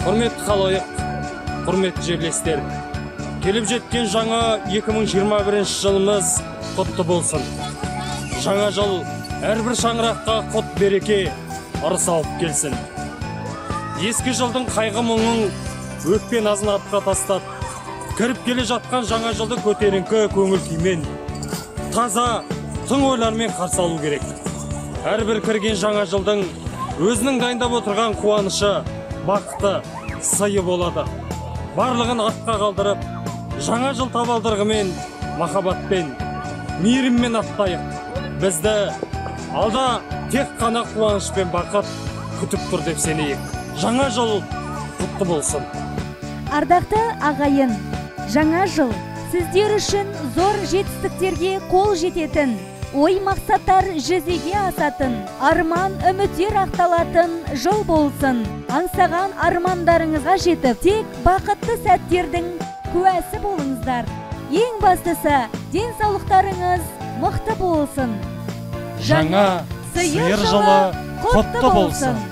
Құрметті халайық, құрметті жерлестер, келіп жеткен жаңа 2021 жылымыз құтты болсын. Жаңа жыл әрбір шаңыраққа құт береке, ырыс алып келсін. Ескі жылдың қайғы мұңын, өкпе назын артқа тастап, кіріп келе жатқан жаңа жылды көтеріңкі көңіл күймен, таза, тың ойлармен қарсы алу керек. Әрбір кірген жаңа жылдың өзінің дайындап отырған қуанышы, бақыты, сыйы болады. Барлығын артқа қалдырып, жаңа жыл табалдырығымен, махаббатпен, мейіріммен аттайық. Бізді алда тек қана қуаныш пен бақыт күтіп тұр деп сенейік. Жаңа жыл құтты болсын. Ардақты ағайын, жаңа жыл сіздер үшін зор жетістіктерге қол жететін, ой мақсаттар жүзеге асатын, арман үміттер ақталатын жыл болсын. Аңсаған армандарыңызға жетіп, тек бақытты сәттердің куәсі болыңыздар. Ең бастысы, денсаулықтарыңыз мықты болсын. Жаңа сиыр жылы құтты болсын.